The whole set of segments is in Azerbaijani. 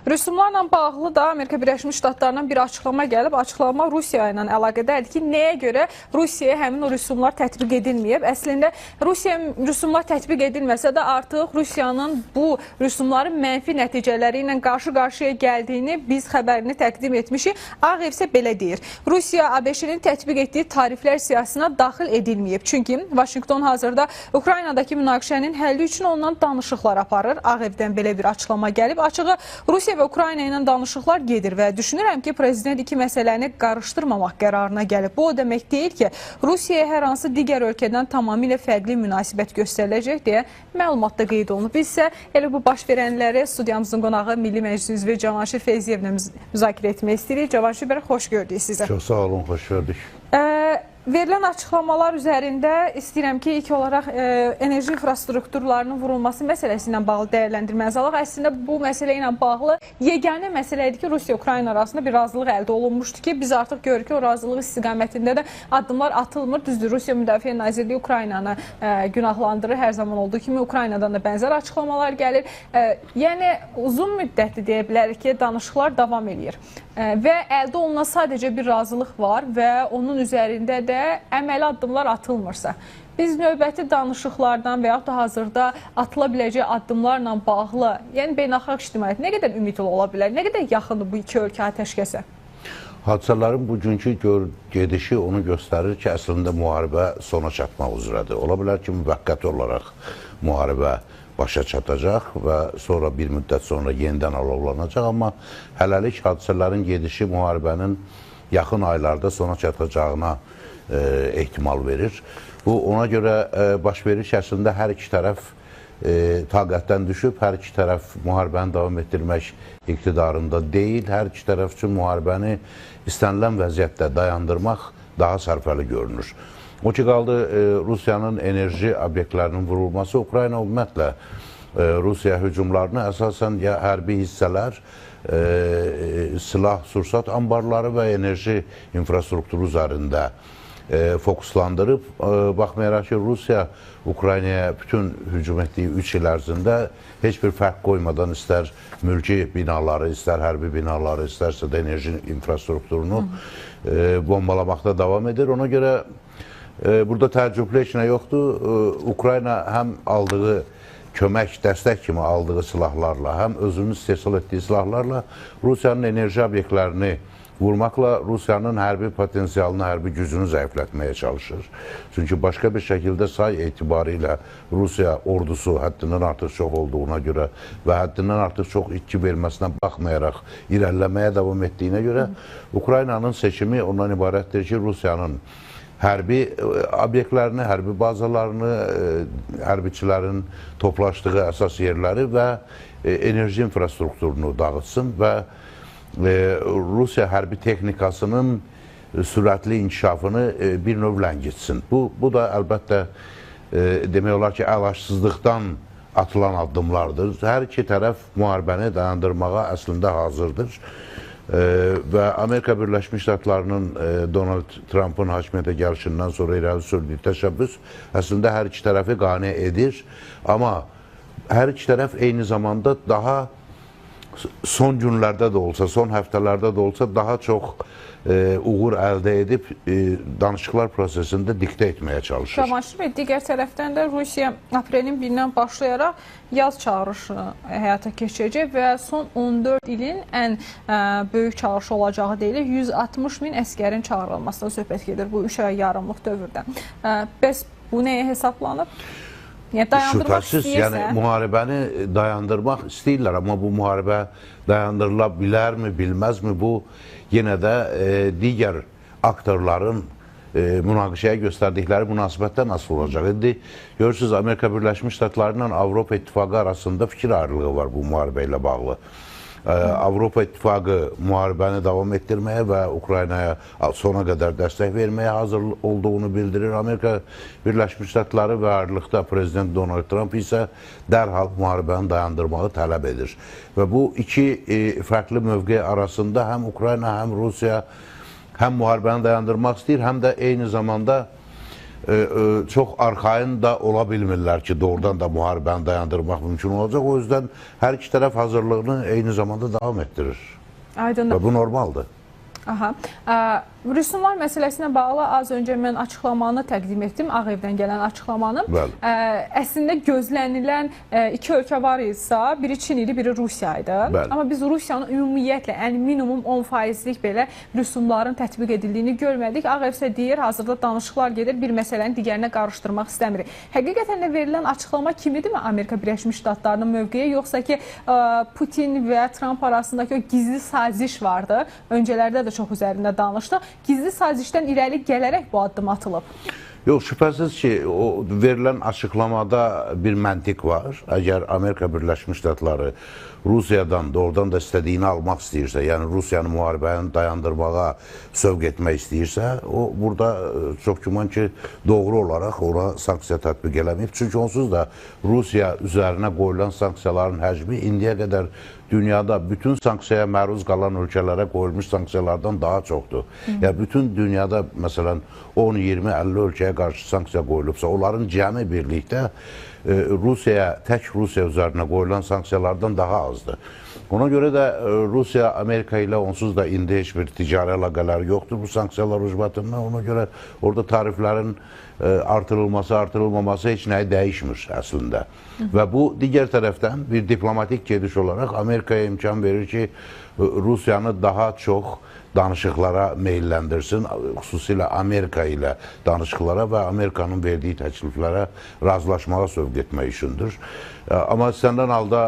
Rüsumlarla bağlı da Amerika Birləşmiş Ştatlarından bir açıqlama gəlib. Açıqlama Rusiya ilə əlaqədardır ki, nəyə görə Rusiyaya həmin o rüsumlar tətbiq edilməyib? Əslində Rusiya rüsumlar tətbiq edilməsə də artıq Rusiyanın bu rüsumların mənfi nəticələri ilə qarşı-qarşıya gəldiyini biz xəbərini təqdim etmişik. Ağ Ev isə belə deyir. Rusiya ABŞ-nin tətbiq etdiyi tariflər siyahısına daxil edilməyib. Çünki Vaşinqton hazırda Ukraynadakı münaqişənin həlli üçün ondan danışıqlar aparır. Ağ Evdən belə bir açıqlama gəlib. Açığı Rusiya və Ukrayna ilə danışıqlar gedir və düşünürəm ki, prezident iki məsələni qarışdırmamaq qərarına gəlib. Bu o demək deyil ki, Rusiyaya hər hansı digər ölkədən tamamilə fərqli münasibət göstəriləcək deyə məlumatda qeyd olunub. Biz isə elə bu baş verənləri studiyamızın qonağı Milli Məclis üzvü Cavanşir Feyziyevlə müzakirə etmək istəyirik. Cavanşir bəy, xoş gördük sizə. Çox sağ olun, xoş gördük. Verilən açıqlamalar üzərində istəyirəm ki, ilk olaraq enerji infrastrukturlarının vurulması məsələsi ilə bağlı dəyərləndirmənizi alaq. Əslində bu məsələ ilə bağlı yeganə məsələ idi ki, Rusiya-Ukrayna arasında bir razılıq əldə olunmuşdu ki, biz artıq görürük ki, o razılıq istiqamətində də addımlar atılmır. Düzdür, Rusiya Müdafiə Nazirliyi Ukraynanı günahlandırır. Hər zaman olduğu kimi Ukraynadan da bənzər açıqlamalar gəlir. Yəni uzun müddətli deyə bilərik ki, danışıqlar davam eləyir. Və əldə olunan sadəcə bir razılıq var və onun üzərində də əməli addımlar atılmırsa, biz növbəti danışıqlardan və yaxud da hazırda atıla biləcək addımlarla bağlı, yəni beynəlxalq ictimaiyyət nə qədər ümidli ola bilər, nə qədər yaxındır bu iki ölkə atəşkəsə? Hadisələrin bugünkü gedişi onu göstərir ki, əslində müharibə sona çatmaq üzrədir. Ola bilər ki, müvəqqəti olaraq müharibə başa çatacaq və sonra bir müddət sonra yenidən alovlanacaq, amma hələlik hadisələrin gedişi müharibənin yaxın aylarda sona çatacağına ehtimal verir. Bu ona görə baş verir ki, əslində hər iki tərəf taqətdən düşüb, hər iki tərəf müharibəni davam etdirmək iqtidarında deyil, hər iki tərəf üçün müharibəni istənilən vəziyyətdə dayandırmaq daha sərfəli görünür. O ki qaldı Rusiyanın enerji obyektlərinin vurulması, Ukrayna ümumiyyətlə Rusiya hücumlarını əsasən ya hərbi hissələr, silah, sursat anbarları və enerji infrastrukturu üzərində fokuslandırıb. Baxmayaraq ki, Rusiya Ukraynaya bütün hücum etdiyi 3 il ərzində heç bir fərq qoymadan istər mülki binaları, istər hərbi binaları, istərsə də enerji infrastrukturunu bombalamaqda davam edir. Ona görə burada təəccüblü heç nə yoxdur. Ukrayna həm aldığı kömək, dəstək kimi aldığı silahlarla, həm özünün istehsal etdiyi silahlarla Rusiyanın enerji obyektlərini vurmaqla Rusiyanın hərbi potensialını, hərbi gücünü zəiflətməyə çalışır. Çünki başqa bir şəkildə say etibarı ilə Rusiya ordusu həddindən artıq çox olduğuna görə və həddindən artıq çox itki verməsinə baxmayaraq irəliləməyə davam etdiyinə görə Ukraynanın seçimi ondan ibarətdir ki, Rusiyanın hərbi obyektlərini, hərbi bazalarını, hərbiçilərin toplaşdığı əsas yerləri və enerji infrastrukturunu dağıtsın və Rusiya hərbi texnikasının sürətli inkişafını bir növ ləngitsin. Bu da əlbəttə demək olar ki, əlacsızlıqdan atılan addımlardır. Hər iki tərəf müharibəni dayandırmağa əslində hazırdır. Və Amerika Birləşmiş Ştatlarının Donald Trumpın hakimiyyətə gəlişindən sonra irəli sürdüyü təşəbbüs əslində hər iki tərəfi qane edir. Amma hər iki tərəf eyni zamanda daha son günlərdə də olsa, son həftələrdə də olsa daha çox uğur əldə edib danışıqlar prosesində diktə etməyə çalışır. Cavanşir bəy, digər tərəfdən də Rusiya aprelin 1-dən başlayaraq yaz çağırışını həyata keçirəcək və son 14 ilin ən böyük çağırışı olacağı deyilir. 160 min əskərin çağırılmasından söhbət gedir bu 3 ay yarımlıq dövrdə. Bəs bu nəyə hesablanıb? Yəni, dayandırmaq şübhəsiz, yəni müharibəni dayandırmaq istəyirlər, amma bu müharibə dayandırıla bilərmi, bilməzmi, bu yenə də digər aktorların münaqişəyə göstərdikləri münasibətdən asılı olacaq. İndi görürsünüz, Amerika Birləşmiş Ştatları ilə Avropa İttifaqı arasında fikir ayrılığı var bu müharibə ilə bağlı. Avropa İttifaqı müharibəni davam etdirməyə və Ukraynaya sona qədər dəstək verməyə hazır olduğunu bildirir. Amerika Birləşmiş Ştatları və ayrılıqda Prezident Donald Trump isə dərhal müharibəni dayandırmağı tələb edir. Və bu iki fərqli mövqe arasında həm Ukrayna, həm Rusiya həm müharibəni dayandırmaq istəyir, həm də eyni zamanda çox arxayın da ola bilmirlər ki, doğrudan da müharibəni dayandırmaq mümkün olacaq. O yüzden hər iki tərəf hazırlığını eyni zamanda davam etdirir. Aydındır. Və bu normaldır. Aha. Rüsumlar məsələsinə bağlı az öncə mən açıqlamanı təqdim etdim, Ağ Evdən gələn açıqlamanı. Əslində gözlənilən iki ölkə var idisə, biri Çin idi, biri Rusiya idi. Bəli. Amma biz Rusiyanın ümumiyyətlə ən minimum 10%lik belə rüsumların tətbiq edildiyini görmədik. Ağ Ev isə deyir, hazırda danışıqlar gedir, bir məsələni digərinə qarışdırmaq istəmirik. Həqiqətən də verilən açıqlama kimidirmi Amerika Birləşmiş Ştatlarının mövqeyi, yoxsa ki Putin və Tramp arasındakı o gizli saziş vardı? Öncələrdə də çox üzərində danışdıq. Gizli sazişdən irəli gələrək bu addım atılıb. Yox, şübhəsiz ki, o verilən açıqlamada bir məntiq var. Əgər Amerika Birləşmiş Ştatları Rusiyadan doğrudan da istədiyini almaq istəyirsə, yəni Rusiyanın müharibəni dayandırmağa sövq etmək istəyirsə, o burada çox güman ki, doğru olaraq ona sanksiya tətbiq eləməyib. Çünki onsuz da Rusiya üzərinə qoyulan sanksiyaların həcmi indiyə qədər dünyada bütün sanksiyaya məruz qalan ölkələrə qoyulmuş sanksiyalardan daha çoxdur. Yəni bütün dünyada məsələn 10, 20, 50 ölkəyə qarşı sanksiya qoyulubsa, onların cəmi birlikdə Rusiyaya, tək Rusiya üzərinə qoyulan sanksiyalardan daha azdır. Ona görə də Rusiya Amerika ilə onsuz da indi heç bir ticari əlaqələri yoxdur bu sanksiyalar ucbatından. Ona görə orada tariflərin artırılması, artırılmaması heç nəyi dəyişmir əslində. Və bu digər tərəfdən bir diplomatik gediş olaraq Amerikaya imkan verir ki, Rusiyanı daha çox danışıqlara meylləndirsin, xüsusilə Amerika ilə danışıqlara və Amerikanın verdiyi təkliflərə razılaşmağa sövq etmək üçündür. Amma istənilən halda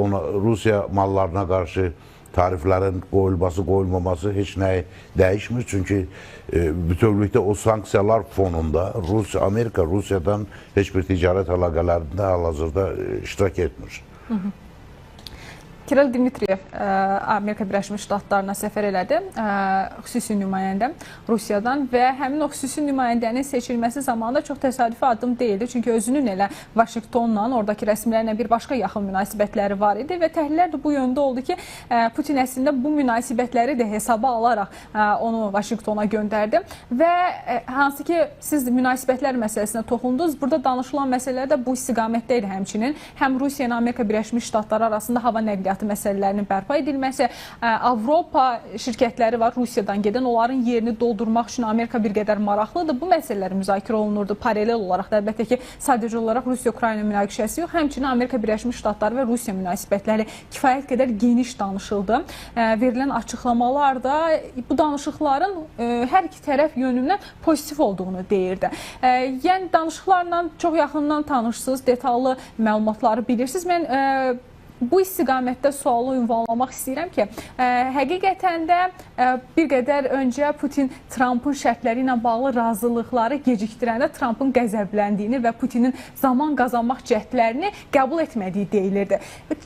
ona, Rusiya mallarına qarşı tariflərin qoyulması, qoyulmaması heç nəyi dəyişmir. Çünki bütövlükdə o sanksiyalar fonunda Rusiya, Amerika Rusiyadan heç bir ticarət əlaqələrində hal-hazırda iştirak etmir. Kirill Dmitriyev Amerika Birləşmiş Ştatlarına səfər elədi, xüsusi nümayəndə Rusiyadan və həmin o xüsusi nümayəndənin seçilməsi zamanında çox təsadüfi addım deyildi. Çünki özünün elə Vaşinqtonla, oradakı rəsmilərlə bir başqa yaxın münasibətləri var idi və təhlillər də bu yöndə oldu ki, Putin əslində bu münasibətləri də hesaba alaraq onu Vaşinqtona göndərdi və hansı ki, siz münasibətlər məsələsinə toxundunuz, burada danışılan məsələlər də bu istiqamətdə idi həmçinin. Həm Rusiya ilə Amerika Birləşmiş Ştatları arasında hava nəqliyyatı məsələlərinin bərpa edilməsi, Avropa şirkətləri var Rusiyadan gedən, onların yerini doldurmaq üçün Amerika bir qədər maraqlıdır. Bu məsələlər müzakirə olunurdu paralel olaraq da, əlbəttə ki, sadəcə olaraq Rusiya-Ukrayna münaqişəsi yox, həmçinin Amerika Birləşmiş Ştatları və Rusiya münasibətləri kifayət qədər geniş danışıldı. Verilən açıqlamalar da bu danışıqların hər iki tərəf yönündən pozitiv olduğunu deyirdi. Yəni danışıqlarla çox yaxından tanışsınız, detallı məlumatları bilirsiniz. Mən bu istiqamətdə sualı ünvanlamaq istəyirəm ki, həqiqətən də bir qədər öncə Putin Trampın şərtləri ilə bağlı razılıqları gecikdirəndə Trampın qəzəbləndiyini və Putinin zaman qazanmaq cəhdlərini qəbul etmədiyi deyilirdi.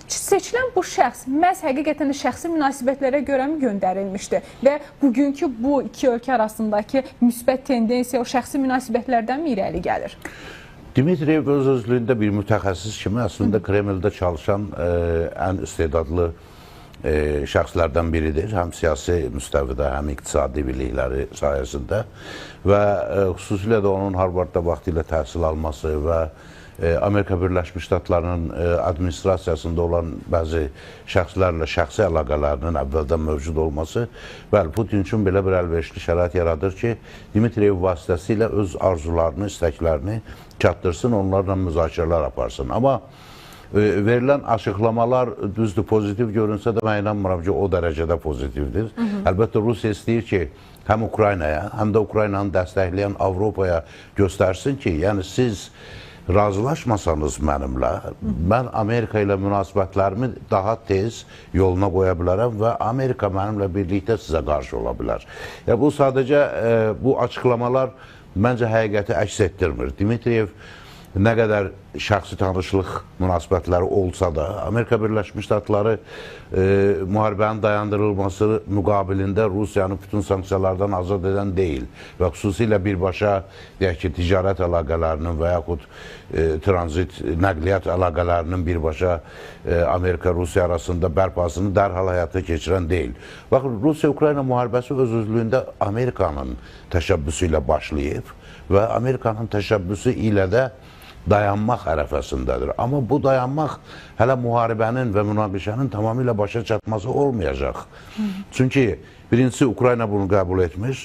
Seçilən bu şəxs məhz həqiqətən də şəxsi münasibətlərə görə mi göndərilmişdi və bugünkü bu iki ölkə arasındakı müsbət tendensiya o şəxsi münasibətlərdən mi irəli gəlir? Dmitriyev öz özlüyündə bir mütəxəssis kimi əslində Kremldə çalışan ən istedadlı şəxslərdən biridir. Həm siyasi müstəvidə, həm iqtisadi bilikləri sayəsində və xüsusilə də onun Harvardda vaxtilə təhsil alması və Amerika Birləşmiş Ştatlarının administrasiyasında olan bəzi şəxslərlə şəxsi əlaqələrinin əvvəldən mövcud olması, bəli, Putin üçün belə bir əlverişli şərait yaradır ki, Dmitriyev vasitəsilə öz arzularını, istəklərini çatdırsın, onlarla müzakirələr aparsın. Amma verilən açıqlamalar düzdür, pozitiv görünsə də mən inanmıram ki, o dərəcədə pozitivdir. Əlbəttə, Rusiya istəyir ki, həm Ukraynaya, həm də Ukraynanı dəstəkləyən Avropaya göstərsin ki, yəni siz razılaşmasanız mənimlə, mən Amerika ilə münasibətlərimi daha tez yoluna qoya bilərəm və Amerika mənimlə birlikdə sizə qarşı ola bilər. Ya bu sadəcə bu açıqlamalar məncə həqiqəti əks etdirmir. Dmitriyev nə qədər şəxsi tanışlıq münasibətləri olsa da, Amerika Birləşmiş Ştatları müharibənin dayandırılması müqabilində Rusiyanı bütün sanksiyalardan azad edən deyil və xüsusilə birbaşa, deyək ki, ticarət əlaqələrinin və yaxud tranzit, nəqliyyat əlaqələrinin birbaşa Amerika-Rusiya arasında bərpasını dərhal həyata keçirən deyil. Baxın, Rusiya-Ukrayna müharibəsi öz-özlüyündə Amerikanın təşəbbüsü ilə başlayıb və Amerikanın təşəbbüsü ilə də dayanmaq ərəfəsindədir. Amma bu dayanmaq hələ müharibənin və münaqişənin tamamilə başa çatması olmayacaq. Çünki birincisi Ukrayna bunu qəbul etmiş,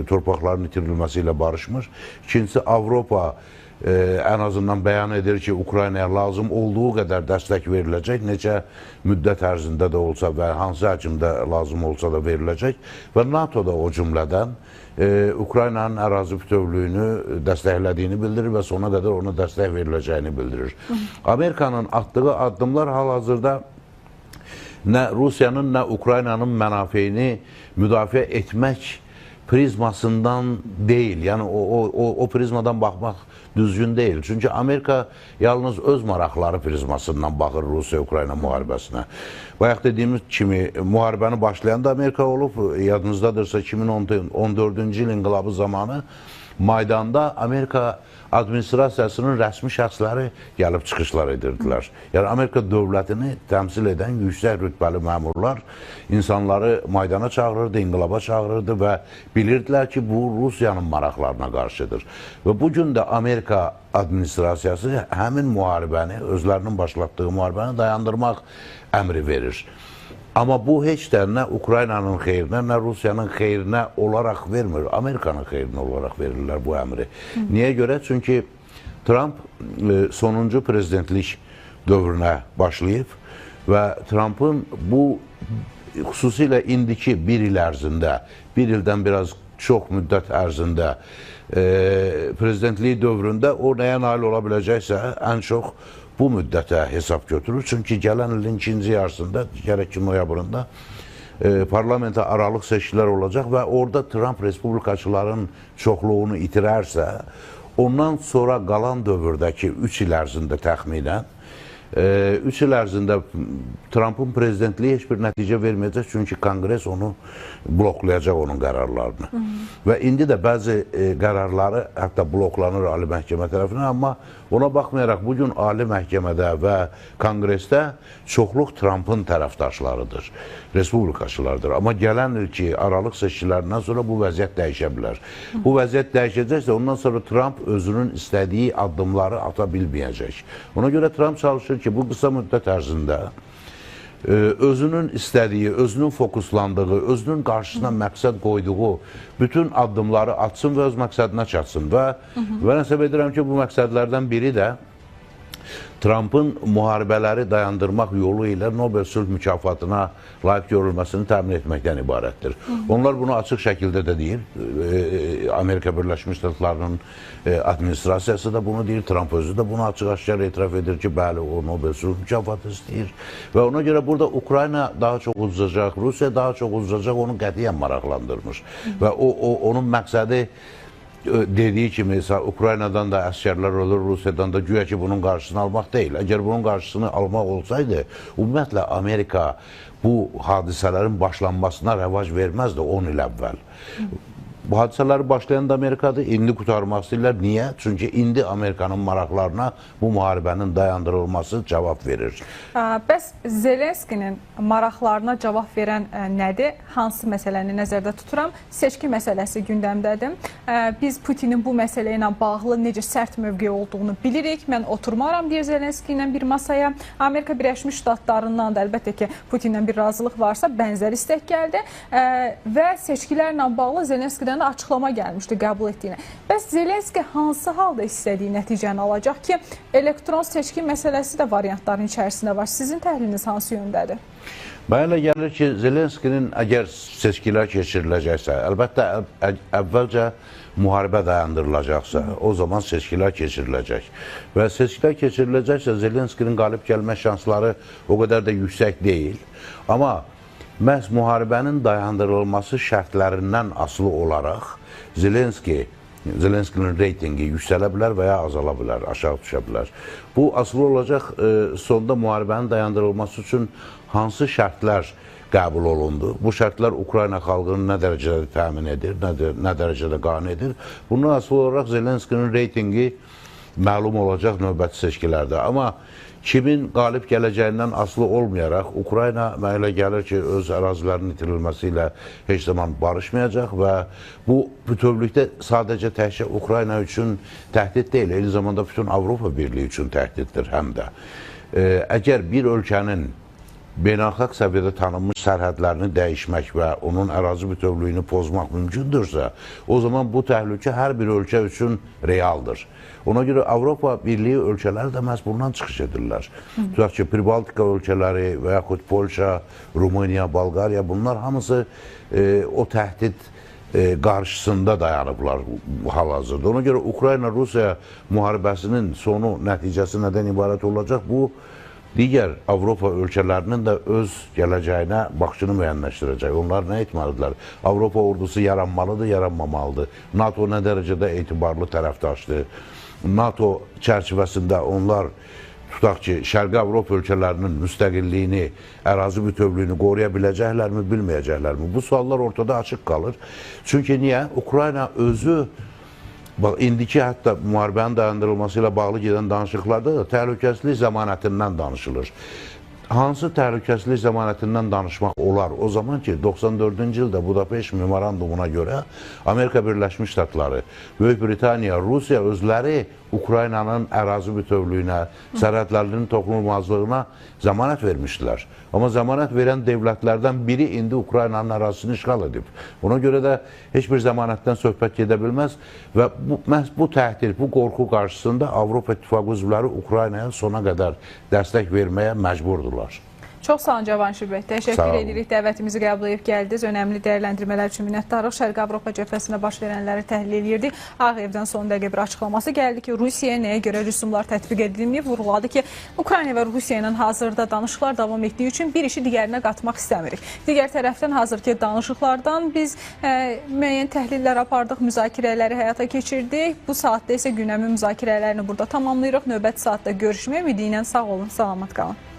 torpaqların itirilməsi ilə barışmır. İkincisi Avropa ən azından bəyan edir ki, Ukraynaya lazım olduğu qədər dəstək veriləcək, neçə müddət ərzində də olsa və hansı həcmdə lazım olsa da veriləcək və NATO da o cümlədən Ukraynanın ərazi bütövlüyünü dəstəklədiyini bildirir və sona qədər ona dəstək veriləcəyini bildirir. Amerikanın atdığı addımlar hal-hazırda nə Rusiyanın, nə Ukraynanın mənafeyini müdafiə etmək prizmasından deyil. Yəni o prizmadan baxmaq düzgün deyil. Çünki Amerika yalnız öz maraqları prizmasından baxır Rusiya-Ukrayna müharibəsinə. Bayaq dediyimiz kimi müharibəni başlayan da Amerika olub. Yadınızdadırsa 2014-cü il inqilabı zamanı Maydanda Amerika administrasiyasının rəsmi şəxsləri gəlib çıxışlar edirdilər. Yəni Amerika dövlətini təmsil edən yüksək rütbəli məmurlar insanları Maydana çağırırdı, inqilaba çağırırdı və bilirdilər ki, bu Rusiyanın maraqlarına qarşıdır. Və bugün də Amerika administrasiyası həmin müharibəni, özlərinin başlatdığı müharibəni dayandırmaq əmri verir. Amma bu heç də nə Ukraynanın xeyrinə, nə Rusiyanın xeyrinə olaraq vermir. Amerikanın xeyrinə olaraq verirlər bu əmri. Niyə görə? Çünki Tramp sonuncu prezidentlik dövrünə başlayıb və Trampın bu xüsusilə indiki bir il ərzində, bir ildən biraz çox müddət ərzində prezidentliyi dövründə o nəyə nail ola biləcəksə ən çox bu müddətə hesab götürür. Çünki gələn ilin ikinci yarısında, gərək ki noyabrında parlamentə aralıq seçkilər olacaq və orada Tramp respublikaçıların çoxluğunu itirərsə, ondan sonra qalan dövrdəki 3 il ərzində təxminən, 3 il ərzində Trampın prezidentliyi heç bir nəticə verməyəcək, çünki Konqres onu bloklayacaq, onun qərarlarını. Və indi də bəzi qərarları hətta bloklanır Ali Məhkəmə tərəfindən, amma ona baxmayaraq bugün Ali Məhkəmədə və Konqresdə çoxluq Trampın tərəfdaşlarıdır, respublikaçılardır. Amma gələn il ki, aralıq seçkilərindən sonra bu vəziyyət dəyişə bilər. Bu vəziyyət dəyişəcəksə, ondan sonra Tramp özünün istədiyi addımları ata bilməyəcək. Ona görə Tramp çalışır ki, bu qısa müddət ərzində özünün istədiyi, özünün fokuslandığı, özünün qarşısına məqsəd qoyduğu bütün addımları atsın və öz məqsədinə çatsın. Və mən hesab edirəm ki, bu məqsədlərdən biri də Trampın müharibələri dayandırmaq yolu ilə Nobel sülh mükafatına layiq görülməsini təmin etməkdən ibarətdir. Onlar bunu açıq şəkildə də deyir. Amerika Birləşmiş Ştatlarının administrasiyası da bunu deyir. Tramp özü də bunu açıq-aşkar etiraf edir ki, bəli, o Nobel sülh mükafatı istəyir. Və ona görə burada Ukrayna daha çox uzacaq, Rusiya daha çox uzacaq, onu qətiyyən maraqlandırmır. Və onun məqsədi dediyi kimi, Ukraynadan da əsgərlər ölür, Rusiyadan da, güya ki bunun qarşısını almaq deyil. Əgər bunun qarşısını almaq olsaydı, ümumiyyətlə Amerika bu hadisələrin başlanmasına rəvac verməzdi 10 il əvvəl. Bu hadisələri başlayan da Amerikadır, indi qurtarmaq istəyirlər. Niyə? Çünki indi Amerikanın maraqlarına bu müharibənin dayandırılması cavab verir. Bəs Zelenskinin maraqlarına cavab verən nədir? Hansı məsələni nəzərdə tuturam? Seçki məsələsi gündəmdədir. Biz Putinin bu məsələ ilə bağlı necə sərt mövqe olduğunu bilirik. Mən oturmaram, deyir Zelenski ilə bir masaya. Amerika Birləşmiş Ştatlarından da əlbəttə ki, Putinlə bir razılıq varsa bənzər istək gəldi və seçkilərlə bağlı Zelenskidən açıqlama gəlmişdi qəbul etdiyinə. Bəs Zelenski hansı halda istədiyi nəticəni alacaq ki, elektron seçki məsələsi də variantların içərisində var. Sizin təhliliniz hansı yöndədir? Mənə elə gəlir ki, Zelenskinin əgər seçkilər keçiriləcəksə, əlbəttə əvvəlcə müharibə dayandırılacaqsa, o zaman seçkilər keçiriləcək. Və seçkilər keçiriləcəksə, Zelenskinin qalib gəlmə şansları o qədər də yüksək deyil. Amma məhz müharibənin dayandırılması şərtlərindən asılı olaraq Zelenski Zelenskinin reytingi yüksələ bilər və ya azala bilər, aşağı düşə bilər. Bu asılı olacaq sonda müharibənin dayandırılması üçün hansı şərtlər qəbul olundu? Bu şərtlər Ukrayna xalqını nə dərəcədə təmin edir, nə dərəcədə qane edir? Bundan asılı olaraq Zelenskinin reytingi məlum olacaq növbəti seçkilərdə. Amma kimin qalib gələcəyindən asılı olmayaraq Ukrayna mənə elə gəlir ki, öz ərazilərinin itirilməsi ilə heç zaman barışmayacaq və bu bütövlükdə sadəcə təkcə Ukrayna üçün təhdid deyil, eyni zamanda bütün Avropa Birliyi üçün təhdiddir həm də. Əgər bir ölkənin beynəlxalq səviyyədə tanınmış sərhədlərini dəyişmək və onun ərazi bütövlüyünü pozmaq mümkündürsə, o zaman bu təhlükə hər bir ölkə üçün realdır. Ona görə Avropa Birliyi ölkələri də məhz bundan çıxış edirlər. Tutaq ki, Pribaltika ölkələri və yaxud Polşa, Rumıniya, Bolqariya, bunlar hamısı o təhdid qarşısında dayanıblar hal-hazırda. Ona görə Ukrayna-Rusiya müharibəsinin sonu, nəticəsi nədən ibarət olacaq? Bu, digər Avropa ölkələrinin də öz gələcəyinə baxışını müəyyənləşdirəcək. Onlar nə etməlidirlər? Avropa ordusu yaranmalıdır, yaranmamalıdır. NATO nə dərəcədə etibarlı tərəfdaşdır? NATO çərçivəsində onlar, tutaq ki, Şərqi Avropa ölkələrinin müstəqilliyini, ərazi bütövlüyünü qoruya biləcəklərmi, bilməyəcəklərmi? Bu suallar ortada açıq qalır. Çünki niyə? Ukrayna özü, bax, indiki hətta müharibənin dayandırılması ilə bağlı gedən danışıqlarda da təhlükəsizlik zəmanətindən danışılır. Hansı təhlükəsizlik zəmanətindən danışmaq olar? O zaman ki, 94-cü ildə Budapeşt memorandumuna görə Amerika Birləşmiş Ştatları, Böyük Britaniya, Rusiya özləri Ukraynanın ərazi bütövlüyünə, sərhədlərinin toxunulmazlığına zəmanət vermişdilər. Amma zəmanət verən dövlətlərdən biri indi Ukraynanın ərazisini işğal edib. Ona görə də heç bir zəmanətdən söhbət gedə bilməz və məhz bu təhdid, bu qorxu qarşısında Avropa İttifaqı üzvləri Ukraynaya sona qədər dəstək verməyə məcburdurlar. Çox sağ olun Cavanşir bəy. Təşəkkür edirik. Dəvətimizi qəbul edib gəldiniz. Önəmli dəyərləndirmələr üçün minnətdarıq. Şərqi Avropa cəbhəsində baş verənləri təhlil edirdik. Ağ Evdən son dəqiqə bir açıqlaması gəldi ki, Rusiyaya nəyə görə rüsumlar tətbiq edilməyib? Vurğuladı ki, Ukrayna və Rusiya ilə hazırda danışıqlar davam etdiyi üçün bir işi digərinə qatmaq istəmirik. Digər tərəfdən hazırki danışıqlardan biz müəyyən təhlillər apardıq, müzakirələri həyata keçirdik. Bu saatda isə gündəmin müzakirələrini burada tamamlayırıq. Növbəti saatda görüşmək ümidi ilə sağ olun, salamat qalın.